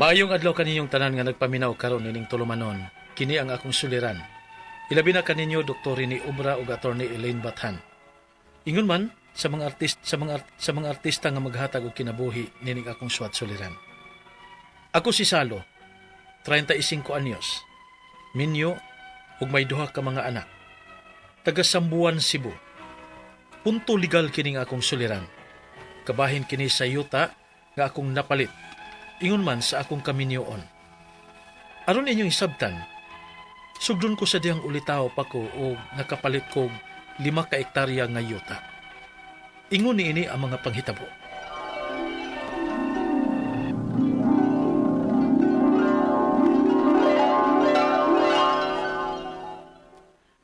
Maayong adlaw kaninyong tanan nga nagpaminaw karon nining tulumanon. Kini ang akong suliran. Ilabi na kaninyo Dr. Rene Obra ug Attorney Elaine Bathan. Ingon man sa mga artist sa mga sa mga artista nga maghatag og kinabuhi nining akong suwat suliran. Ako si Salo, 35 anyos. Minyo ug may duha ka mga anak. Taga Sambuan, Cebu. Punto legal kining akong suliran. Kabahin kini sa yuta nga akong napalit. Ingon man sa akong kaminyoon. Aron inyong isabtan, sugdon ko sa dihang ulitaw pa ko o nakapalit kog 5 ka hektarya nga yuta. Ingon niini ang mga panghitabo.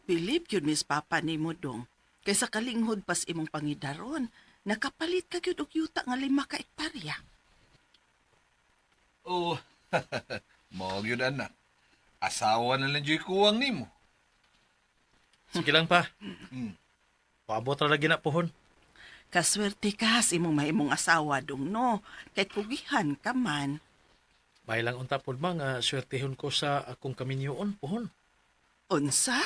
Believe yun, Miss Papa ni mo dong. Kaysa kalinghod pas imong pangidaron, nakapalit ka gyud og yuta nga 5 ka hektarya. Oh, mao gyud anak. Asawa na lang jud kuwang nimo. Sige lang pa. Paabot ra lagi na pohon. Kaswerte ka sa imong mahimong asawa dong no, kay kugihan ka man. May lang unta pod ma nga swertehon ko sa akong kaminyoon pohon. Unsa?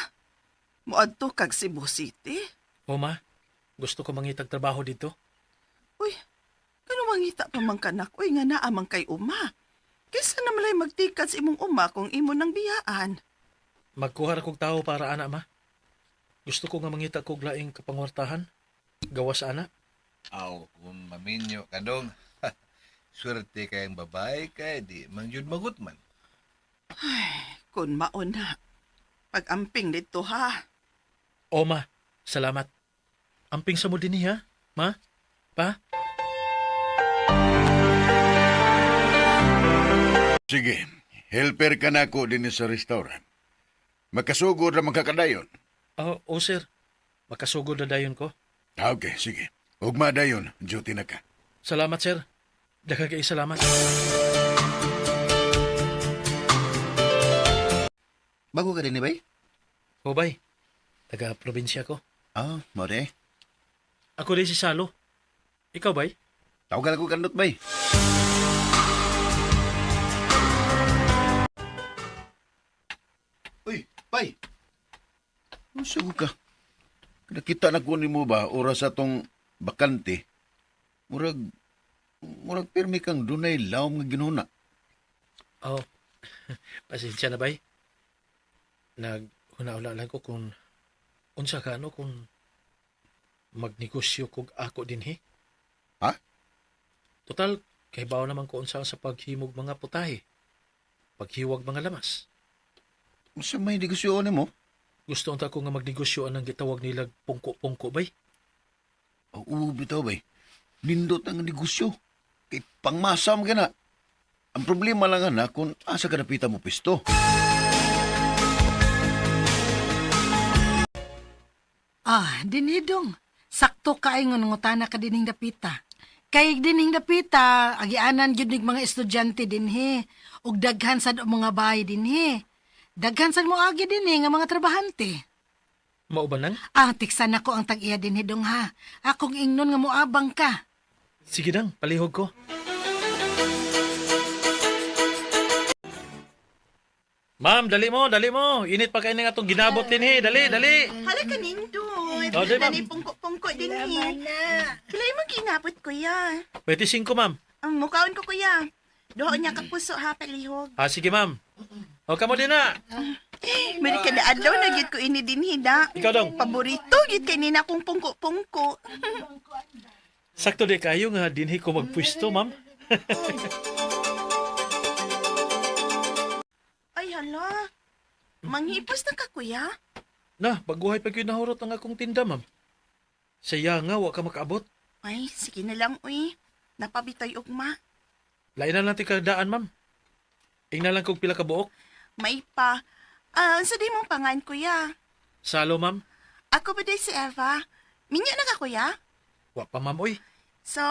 Moadto kag Cebu City? O ma, gusto ko mangitag trabaho dito. Uy, kano mangita pa man kanak, uy nga naa man kay uma. Kaysa na malay magtikad sa imong uma kung imo nang biyaan. Magkuha ra kog tawo para ana ma. Gusto ko nga mangita kog laing kapangwartahan. Gawas ana. Aw, kung maminyo ka dong. Swerte kayang babae kay di man jud magutman. Kun mao na. Pag-amping dito ha. O ma, salamat. Amping sa mo dinhi ha, ma? Pa? Sige, helper ka na ako din sa restaurant. Makasugod na magkakadayon. Oh, oh sir. Makasugod na dayon ko. Ah, okay, sige. Ugma dayon, duty na ka. Salamat sir. Daghang kay salamat. Bago ka din, bay? O bay, taga probinsya ko. Ah, mo de. Ako din si Salo. Ikaw bay? Tawagan ako kanot, bay. Uy, bay. Unsa ko ka? Nakita na ko nimo ba oras atong bakante. Murag murag pirmi kang dunay lawom nga ginuna. Oh, pasensya na bay. Naghuna-huna lang ko kung unsa ka ano kung magnegosyo kog ako dinhi. Ha? Total, kahibaw naman ko unsa sa paghimog mga putahe. Paghiwag mga lamas. Unsa may negosyo nimo? Gusto unta ko nga magnegosyo anang gitawag nilag pungko-pungko bay. Oo, bitaw bay. Nindot ang negosyo. Kay pangmasam ka na. Ang problema lang ana kung asa ka napita mo pisto. Ah, dinidong. Sakto kaay nga nangutana ka dining dapita. Kay dining dapita, agianan gyud nig mga estudyante dinhi ug daghan sad og mga bahay dinhi. Daghan sad mo agi dinhi nga mga trabahante. Mao ba nang? Ah, tiksan nako ang tag-iya dinhi dong ha. Akong ingnon nga moabang ka. Sige nang, palihog ko. Ma'am, dali mo, dali mo. Init pa kayo ng atong ginabot dinhi. Dali, dali. Hala ka nindot. Oh, di, ma'am. Nani pungko-pungko din eh. Pila imong ginabot kuya? 25, ma'am. Ang mukaon ko kuya. Duha niya ka puso ha palihog. Ah, sige, ma'am. O, kamo din na. Mari kada adlaw na gyud ko ini dinhi da. Ikaw dong. Paborito gyud kay nina kong pungko-pungko. Sakto di kayo nga dinhi ko magpwesto, ma'am. Ay hala. Manghipos na ka kuya. Na, baguhay pa gyud nahurot ang akong tinda, ma'am. Saya nga, wa ka makaabot. Ay, sige na lang uy. Napabitoy ugma. Lain na lang ti kadaan, ma'am. Ingna lang kog pila ka buok. May pa. Ah, unsa di mong pangan kuya? Salo, ma'am. Ako ba day si Eva? Minyo na ka kuya? Wa pa, ma'am, oy. So,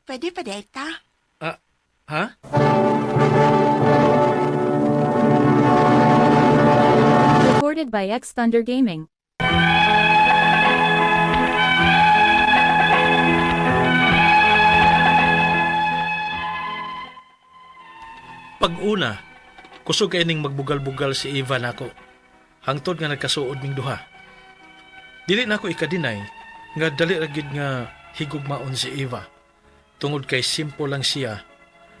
pwede pa day ta? Ah, ha? Recorded by X Thunder Gaming. Pag-una, kusog kay ning magbugal-bugal si Eva nako. Hangtod nga nagkasuod ming duha. Dili nako ikadinay nga dali ra gyud nga higugmaon si Eva. Tungod kay simple lang siya.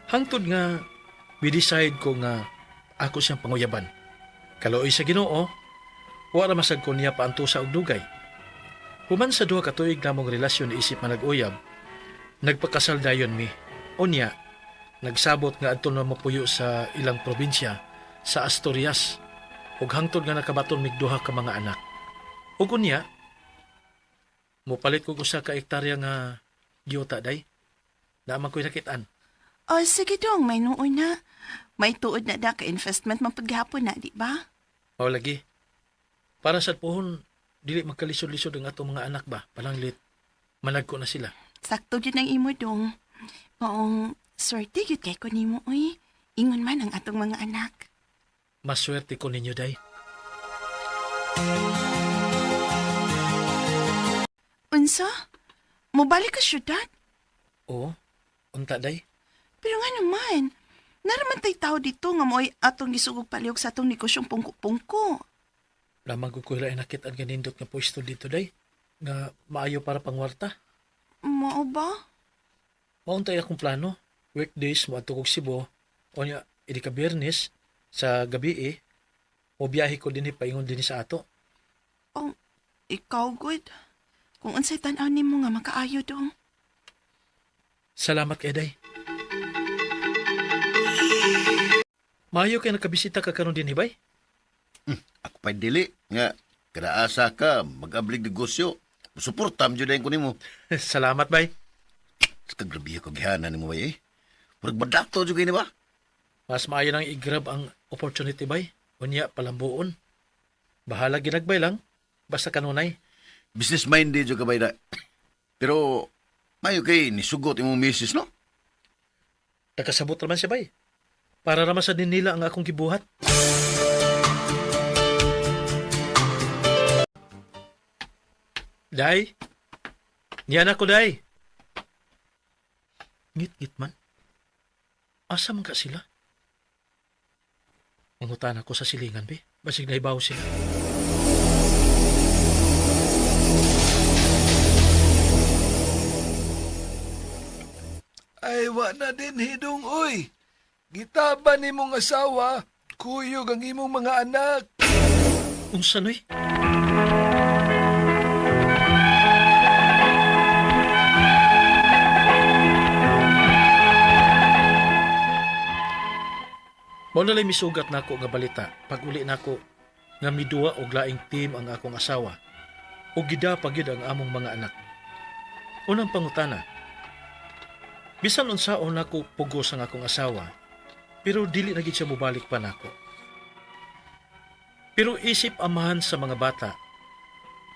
Hangtod nga we-decide ko nga ako siyang panguyaban. Kaluoy sa Ginoo, wa ra masag ko niya paantusa og dugay. Human sa 2 ka tuig namong relasyon isip manag-uyab, nagpakasal dayon mi. Unya, nagsabot nga adto na mapuyo sa ilang probinsya sa Asturias ug hangtod nga nakabaton mig duha ka mga anak. Ug unya, mopalit kog usa ka hektarya nga yuta day. Naa man ko'y nakit-an. Oh, sige dong, may nuoy na. May tuod na da ka investment man paghapon na, di ba? Mao lagi. Para sa puhon, dili magkalisod-lisod ang atong mga anak ba? Palanglit, managko na sila. Sakto gyud ang imo dong. Maong swerte gyud kay ko nimo oy. Ingon man ang atong mga anak. Maswerte ko ninyo, day. Unsa? Mobalik ka syudad? Oo, unta, day. Pero nga naman, naraman tay tao dito nga mo'y atong gisugog palihog sa atong negosyong pungko-pungko. Lamang ko kuhila nakit ang ganindot nga pwesto dito, day. Nga maayo para pangwarta. Mao ba? Mauntay akong plano. Weekdays, moadto kog Cebu. O niya, idi ka Biyernes, sa gabi eh, o biyahe ko dinhi paingon dinhi sa ato. Oh, ikaw good. Kung unsay tan-aw nimo nga makaayo dong. Salamat kay Day. Maayo kay nakabisita ka karon dinhi bay? Ako pa'y dili. Nga, kadaasa ka, mag-ablig negosyo. Suporta mo dyan ko nimo. Salamat bay. Sa kagrabiya ko gihana nimo bay eh. Murag madakto jud kay ni ba? Mas maayo nang i-grab ang opportunity bay. Unya palambuon. Bahala ginagbay lang. Basta kanunay. Business minded jud ka bay da. Pero mayo kay nisugot imong misis no? Nakasabot raman siya bay. Para raman sa din nila ang akong gibuhat. Day? Niyan ako, Day. Ngit-ngit man. Asa man ka sila? Mangutan ako sa silingan, be. Basig naibaw sila. Ay, wa na din hidong, oy. Gitaba ni mong asawa, kuyog ang imong mga anak. Unsa noy? Mao na lay misugat nako nga balita pag uli nako nga miduwa og laing team ang akong asawa ug gida pa gyud ang among mga anak. Unang pangutana. Bisan unsaon nako pugos ang akong asawa, pero dili na gid siya mobalik pa nako. Pero isip amahan sa mga bata,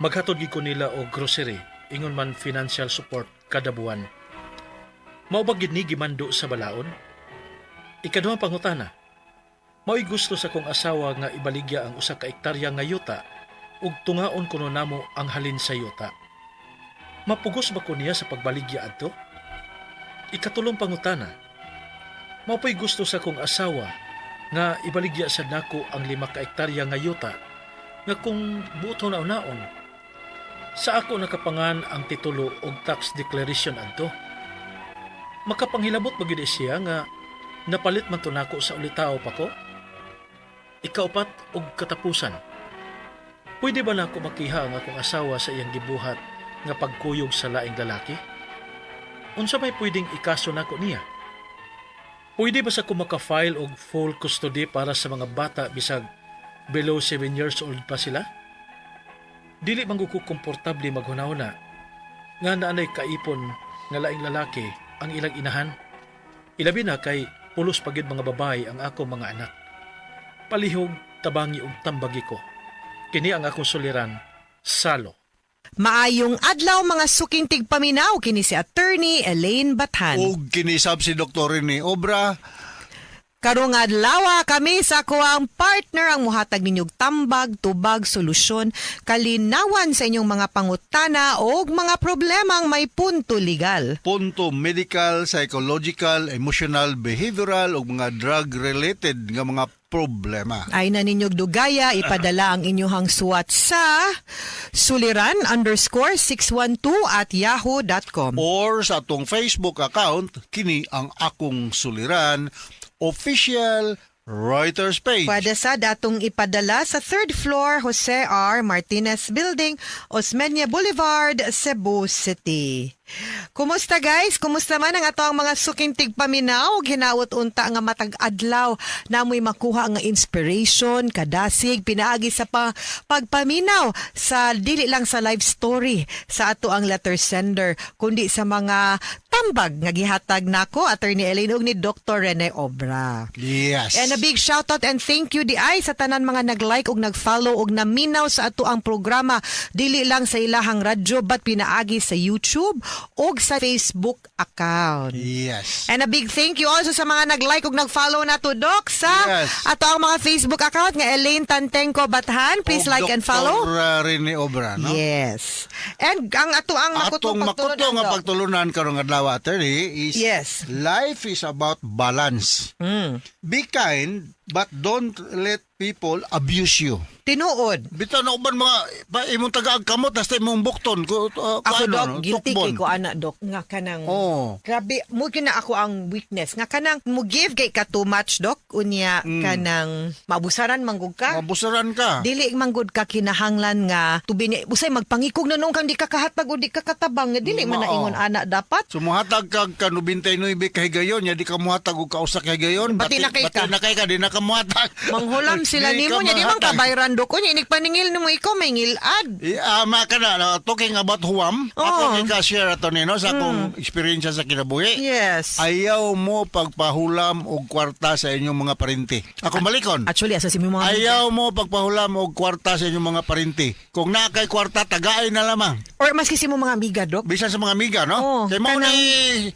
maghatod gid ko nila og grocery, ingon man financial support kada buwan. Mao ba gid ni gimando sa balaod? Ikaduhang pangutana. Mao'y gusto sa kong asawa nga ibaligya ang usa ka ektarya nga yuta ug tungaon kuno namo ang halin sa yuta. Mapugos ba ko niya sa pagbaligya adto? Ikatulong pangutana. Mao po'y gusto sa kong asawa nga ibaligya sa nako ang 5 ka ektarya nga yuta nga kung buot naon sa ako nakapangan ang titulo og tax declaration adto. Makapanghilabot ba gyud siya nga napalit man to nako sa ulitao pa ko? Ikaupat og katapusan. Pwede ba nako makiha ang akong asawa sa iyang gibuhat nga pagkuyog sa laing lalaki? Unsa may pwedeng ikaso nako niya? Pwede ba sa ko maka-file og full custody para sa mga bata bisag below 7 years old pa sila? Dili man ko komportable maghunahuna nga naanay kaipon nga laing lalaki ang ilang inahan. Ilabi na kay pulos pa gyud mga babae ang ako mga anak. Palihog tabangi og tambagi ko. Kini ang akong suliran, Salo. Maayong adlaw mga suking tigpaminaw kini si Attorney Elaine Bathan. Og kinisab si Dr. Rene Obra. Karong adlaw kami sa akoang partner ang muhatag ninyog tambag, tubag, solusyon, kalinawan sa inyong mga pangutana o mga problemang may punto legal. Punto medical, psychological, emotional, behavioral ug mga drug-related nga mga problema. Ay na ninyog dugaya, ipadala ang inyong suwat sa suliran_612@yahoo.com. Or sa atong Facebook account, kini ang Akong Suliran official Reuters page. Pwede sa datong ipadala sa third floor, Jose R. Martinez Building, Osmeña Boulevard, Cebu City. Kumusta, guys? Kumusta man ang ato ang mga suking tigpaminaw? Ginawat unta nga matag adlaw namoy makuha nga inspiration, kadasig, pinaagi sa pagpaminaw sa dili lang sa life story sa ato ang letter sender, kundi sa mga tambag nga gihatag nako, Attorney Elaine, ug ni Dr. Rene Obra. Yes. And a big shout out and thank you di ay sa tanan mga nag-like ug nag-follow ug naminaw sa ato ang programa dili lang sa ilahang radyo but pinaagi sa YouTube ug sa Facebook account. Yes. And a big thank you also sa mga nag-like ug nag-follow nato, Doc, sa ato ang mga Facebook account nga Elaine Tantengco Bathan. Please Og like and Dr. follow. Rene Obra, no? Yes. And ang ato ang Atong makutong makutlo nga pagtulunan, Doc. pagtulunan karong adlaw, attorney, is life is about balance. Be kind but don't let people abuse you. Tinuod. Bitaw na uban mga pa, imong tagaag kamot hasta imong bukton ko Ako, ano, Dok, no? guilty Tukbon. kay ko ana, Dok, nga kanang Oo. Grabe, mo na ako ang weakness. Nga kanang mo give kay ka too much, Dok, unya kanang maabusaran manggug ka. Mabusaran ka. Dili manggod ka kinahanglan nga tubi ni usay magpangikog na noon kang di ka kahatag o di ka katabang nga dili man Mao. naingon ana dapat. So muhatag kag ka 99 kahigayon, nya di ka muhatag og kausa kahigayon, Bati na kay ka. Bati na kay ka, di na ka muhatag. Manghulam sila Di nimo ka nya di man mahatag. kabayran, Dok, unya inig paningil nimo ikaw may ngilad. Ama ka na, no, talking about huwam, ako kay ka-share ato nino sa akong experience sa kinabuhi. Ayaw mo pagpahulam og kwarta sa inyong mga parinti. Ako malikon. Actually, asa si mga Ayaw mo pagpahulam og kwarta sa inyong mga parinti. Kung naa kay kwarta, tagain na lamang. Or maski si mo mga amiga, Dok. Bisan sa mga amiga, no? Oo, Kay mao kanang na maaway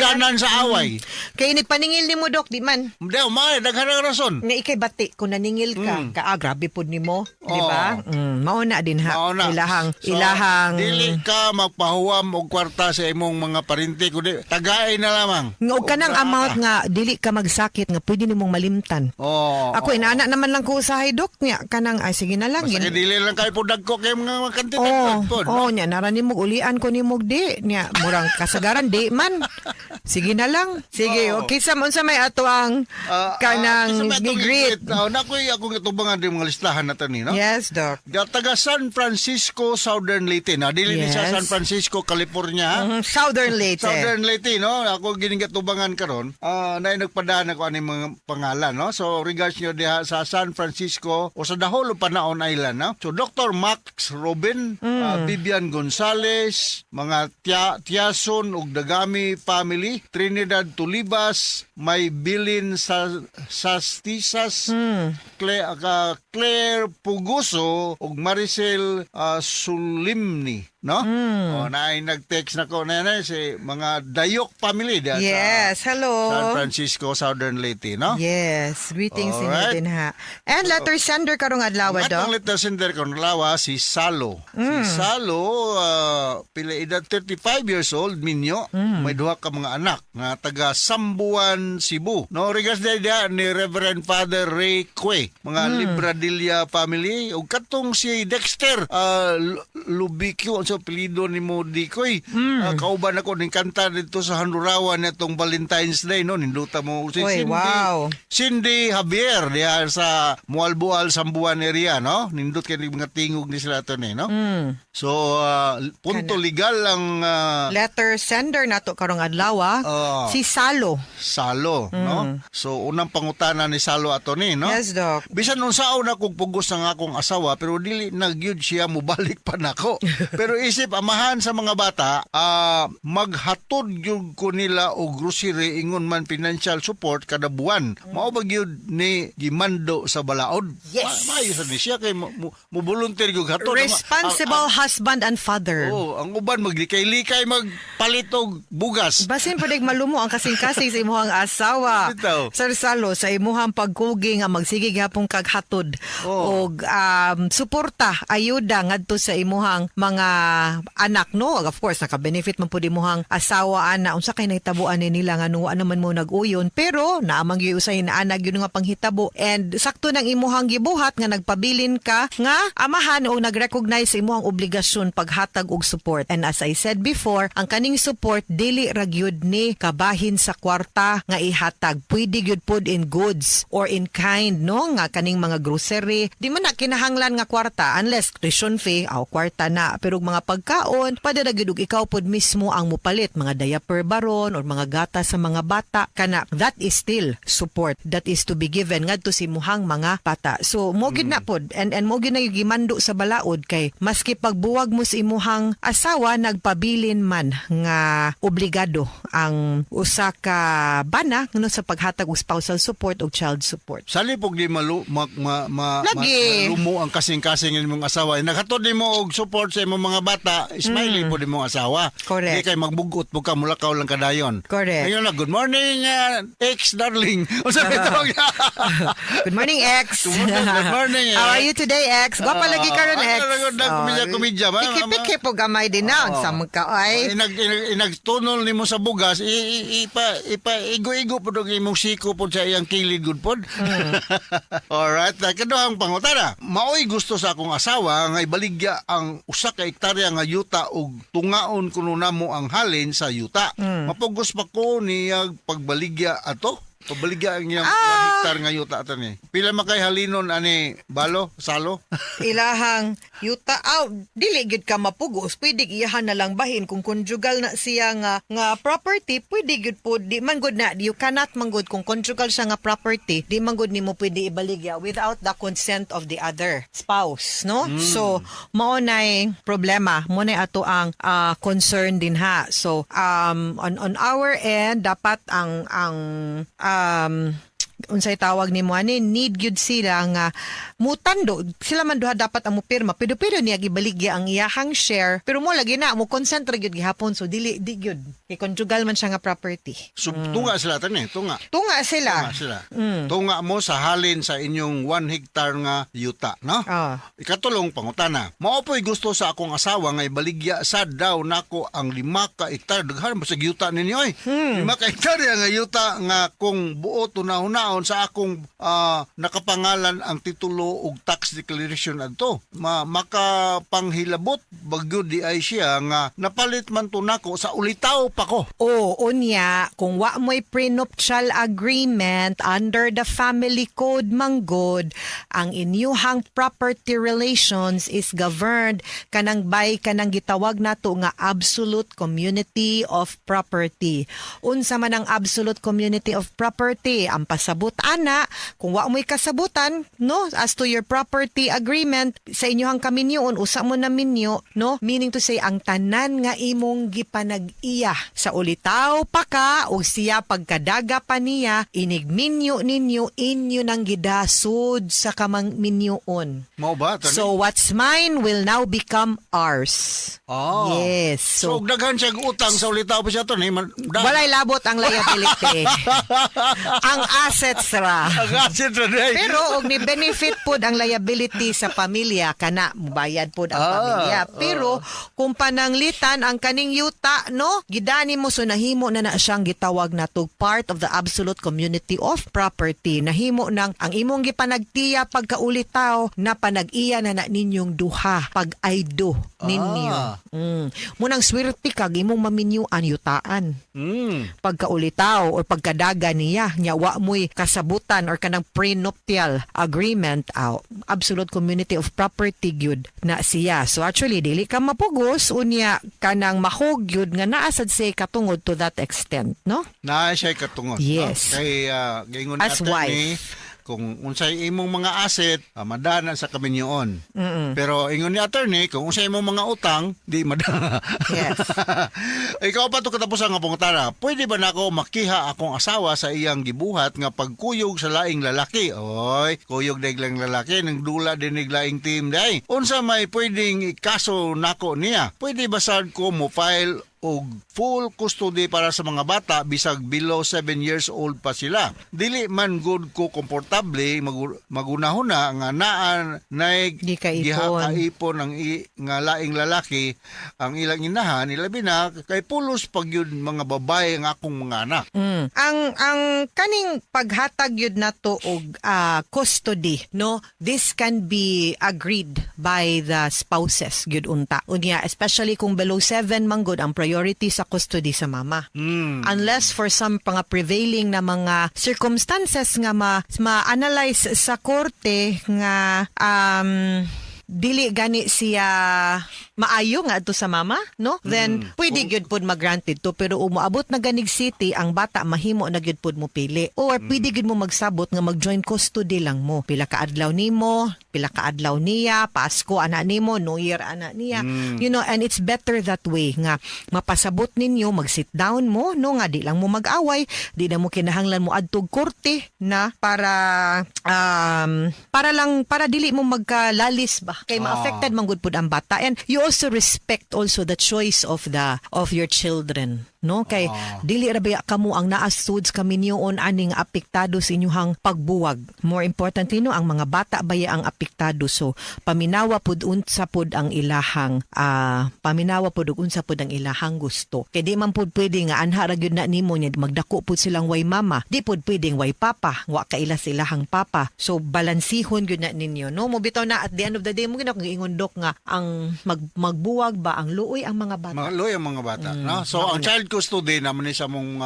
sinugdanan na. sa away. Kay inig paningil nimo, Dok, di man. Hindi, umay, daghan ang rason. Nga ikay bati kung naningil ka, ka ah, grabe pod nimo, di ba? Mao na din ha. Mao na. Ilahang So, ilahang dili ka magpahuwam og kwarta sa imong mga parinti kundi tagain na lamang. Nga og kanang amount nga dili ka magsakit nga pwede nimong malimtan. Oo. Ako inaana naman lang ko usahay, Dok, nya kanang ay sige na lang. Basta kay dili lang kayo po dagko kay mga kantidad Oh, pod. oh, nya nara nimog ulian ko nimog di nya murang kasagaran di man. Sige na lang. Sige, okay sa unsa may ato ang kanang Kinsa may atong gigreet. i-greet? Ah, nakoy akong itubangan din mga listahan na ni, no? Yes, Doc. Taga San Francisco, Southern Leyte. Na dili ni sa Yes. San Francisco, California. Ha? Southern Leyte. Southern Leyte, no? Ako ginigatubangan karon. Na nagpadaan ako ani mga pangalan, no? So regards nyo diha sa San Francisco o sa Daholo Panaon Island, no? So Dr. Max Robin, Vivian Gonzales, mga Tiason ug Dagami family, Trinidad Tulibas, may Bilin sa Sastisas, Claire Puguso ug Maricel Sulimni, no? O naay nag-text na ko na si mga Dayok family diha sa Yes, hello. San Francisco, Southern Leyte, no? Yes, greetings inyo Alright. din ha. And letter sender karong adlaw, Ang Doc. atong letter sender karon adlaw si Salo. Si Salo, pila edad 35 years old, minyo, may duha ka mga anak nga taga Sambuan, Cebu. No, regards diha ni Reverend Father Ray Cue, mga Libradilla family ug katong si Dexter Lubikyo unsa apelyido nimo Dikoy. Kauban ako ning kanta dito sa Handurawan netong Valentine's Day, no, ninduta mo si Uy, Cindy. wow. Cindy Javier diha sa Mualbual, Sambuan area, no? Nindot kay mga tingog ni sila ato ni, no? So punto legal ang Letter sender nato karong adlaw, si Salo. Salo, no? So unang pangutana ni Salo ato ni, no? Yes, Doc. Bisan unsaon na kog pugos ang akong asawa pero dili na gyud siya mobalik pa nako. Pero isip amahan sa mga bata, maghatod gyud ko nila og grocery ingon man financial support kada buwan. Mao ba gyud ni gimando sa balaod? Yes. Maayo sa ni siya kay mo volunteer gyud hatod. Responsible husband and father. Oh, ang uban maglikay-likay magpalit og bugas. Basin pa dig malumo ang kasing-kasing sa imuhang asawa. Bitaw. Sir Salo, sa imuhang pagkugi nga magsige gihapon kag hatod Oh. og suporta, ayuda ngadto sa imuhang mga anak, no? Of course, naka-benefit man pud imuhang asawa ana. Unsa kay nahitabuan ni nila nga wa naman mo nag-uyon, pero naamang gyud usay na gyud nga panghitabo and sakto nang imuhang gibuhat nga nagpabilin ka nga amahan o nag-recognize sa imuhang obligasyon paghatag og support. And as I said before, ang kaning support dili ra gyud ni kabahin sa kwarta nga ihatag. Pwede gyud pod in goods or in kind, no, nga kaning mga grocery. Di man na kinahanglan nga kwarta unless tuition fee aw kwarta na, pero og mga pagkaon padala gyud og ikaw pod mismo ang mupalit mga diaper baron or mga gata sa mga bata kana, that is still support that is to be given ngadto sa imuhang mga bata. So mo gyud na pod and mo gyud na yung gimando sa balaod kay maski pagbuwag mo sa imuhang asawa, nagpabilin man nga obligado ang usa ka bana, no, sa paghatag og spousal support o child support. Salipog di malu ma, ma, ma, Lagi. Malumo ang kasing-kasing imong asawa. Eh, naghatod nimo og support sa imong mga bata, smiley po imong asawa. Correct. Di kay magbugot mo ka mulakaw lang kadayon. Correct. Ayun na, good morning ex darling. Unsa ba tawag? Good morning, ex. Good morning, good morning, How are eh. you today, ex? Gwapa lagi karon, Ah, ex. ano, ano, komedya, komedya ba? Piki-piki po gamay din na. Oo. Sa mga ka ay. Inagtunol nimo sa bugas, i, i, ipa ipa igo-igo pod og imong siko pod sa iyang kilid gud pod. Alright, kaduhang pangutana. Maoy gusto sa akong asawa nga ibaligya ang usa ka hektarya nga yuta og tungaon kuno namo ang halin sa yuta. Mapugos pa ko niya pagbaligya ato. Pabaligya ang iyang 1 hektar nga yuta ato ni. Pila man kay halinon ani balo, salo? Ilahang yuta aw dili gyud ka mapugos, pwede iyahan na lang bahin kung conjugal na siya nga property, pwede gyud po. Di man gud na, you cannot man gud, kung conjugal siya nga property, di man gud nimo pwede ibaligya without the consent of the other spouse, no? So mao nay problema, mo nay ato ang concern din ha. So on our end, dapat ang unsay tawag nimo ani, need gyud sila nga mutando sila man duha dapat ang mupirma, pero niya gibaligya ang iyahang share, pero mo lagi na mo consent ra gyud gihapon, so dili di gyud kay conjugal man siya nga property. So, tunga sila tani, tunga. Tunga sila. Tunga sila. Tunga mo sa halin sa inyong 1 hectare nga yuta, no? Ah. Ikatulong pangutana. Mao po'y gusto sa akong asawa nga ibaligya sad daw nako ang 5 ka hektar. Daghan ba sa yuta ninyo oy? 5 ka hektarya nga yuta nga kung buot hunahunaon sa akong nakapangalan ang titulo ug tax declaration adto. Ma makapanghilabot bagyo di ay siya nga napalit man to nako sa ulitaw pa ko. O, unya, kung wa mo'y prenuptial agreement under the family code manggod, ang inyuhang property relations is governed kanang by kanang gitawag nato nga absolute community of property. Unsa man ang absolute community of property? Ang pasabot ana, kung wa mo'y kasabutan, no, as to your property agreement sa inyuhang kaminyoon, usa mo na minyo, no, meaning to say ang tanan nga imong gipanag-iya sa ulitaw pa ka o siya pagkadaga pa niya, inigminyo ninyo, inyo nang gidasod sa kamang minyoon. Mao ba? Tani? So what's mine will now become ours. Ah. Yes. So, So, so daghan siya utang sa ulitaw pa siya to ni. Walay labot ang liability. Ang assets ra. Ang asset ra day. Pero og ni benefit pod ang liability sa pamilya kana mubayad pod ang pamilya. Pero kung pananglitan ang kaning yuta, no, gidani mo, so nahimo na na siyang gitawag natog part of the absolute community of property. Nahimo nang ang imong gipanagtiya pagkaulitaw na panag-iya na na ninyong duha pag I do ninyo. Munang swerte kag imong maminyuan yutaan pagkaulitaw or pagkadaga niya nya wa mo'y kasabutan or kanang prenuptial agreement aw absolute community of property gyud na siya. So actually dili ka mapugos, unya kanang mahog gyud nga naa sad siya katungod to that extent, no? Na siya katungod. Yes. No? Kay gingon As natin ni wife. Kung unsay imong mga asset, madana sa kaminyoon. Pero ingon ni attorney, kung unsay imong mga utang, di madana. Yes. Ikaw pa to katapusan nga pangutana. Pwede ba nako makiha akong asawa sa iyang gibuhat nga pagkuyog sa laing lalaki? Oy, kuyog daig lang lalaki nang dula dinig laing team day. Unsa may pwedeng ikaso nako niya? Pwede ba sad ko mo file og full custody para sa mga bata bisag below 7 years old pa sila? Dili man gud ko komportable magunahuna nga naan naig Di kaipon. giha kaipon ang nga laing lalaki ang ilang inahan, ilabi na kay pulos pag yun mga babae ang akong mga anak. Ang kaning paghatag yun nato og custody, no, this can be agreed by the spouses gyud unta. Unya, especially kung below 7 man gud, ang priority sa custody sa mama. Unless for some mga prevailing na mga circumstances nga ma ma-analyze sa korte nga dili gani siya maayo nga adto sa mama, no, then pwede gyud pod mag-granted to. Pero umuabot na ganig city ang bata, mahimo na gyud pod mo pili or pwede gyud mo magsabot nga mag-join custody lang mo, pila ka adlaw nimo, pila ka adlaw niya, Pasko ana nimo, New Year ana niya, and it's better that way nga mapasabot ninyo, mag-sit down mo, no, nga di lang mo mag-away, di na mo kinahanglan mo adtog korte na para lang para dili mo magkalalis ba, kay ma-affected man gud pud ang bata. And you also respect also the choice of your children, no, kay dili ra baya kamo ang naa sud kaminyoon aning apektado sa inyuhang pagbuwag. More importantly, no, ang mga bata baya ang apektado. So paminawa pud unsa pud ang ilahang paminawa pud og unsa pud ang ilahang gusto, kay di man pud pwede nga anha ra gyud na nimo nya magdako pud silang way mama, di pud pwedeng way papa, wa kaila sa ilahang papa. So balansihon gyud na ninyo, no. Mo bitaw na at the end of the day mo gina kung giingon, Dok, nga ang magbuwag ba ang luoy ang mga bata. Mga luoy ang mga bata, no? So ang child custody naman ni sa mong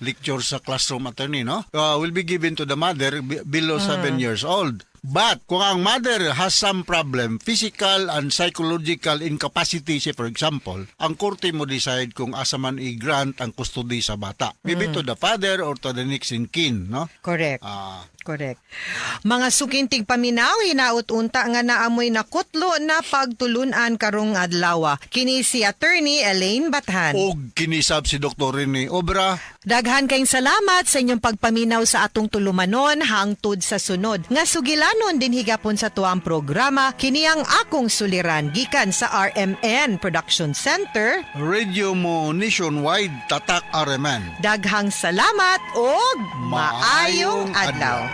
lecture sa classroom, attorney, no? Will be given to the mother below 7 years old. But kung ang mother has some problem, physical and psychological incapacity, say for example, ang korte mo decide kung asa man i-grant ang custody sa bata. Maybe to the father or to the next in kin, no? Correct. Ah. Correct. Mga suking tigpaminaw, hinaut unta nga naamoy nakutlo na pagtulunan karong adlaw. Kini si Attorney Elaine Bathan. Og kinisab si Dr. Rene Obra. Daghan kayong salamat sa inyong pagpaminaw sa atong tulumanon hangtod sa sunod nga sugilanon din higapon sa tuang programa, kini ang Akong Suliran, gikan sa RMN Production Center. Radio mo nationwide, Tatak RMN. Daghang salamat og maayong adlaw.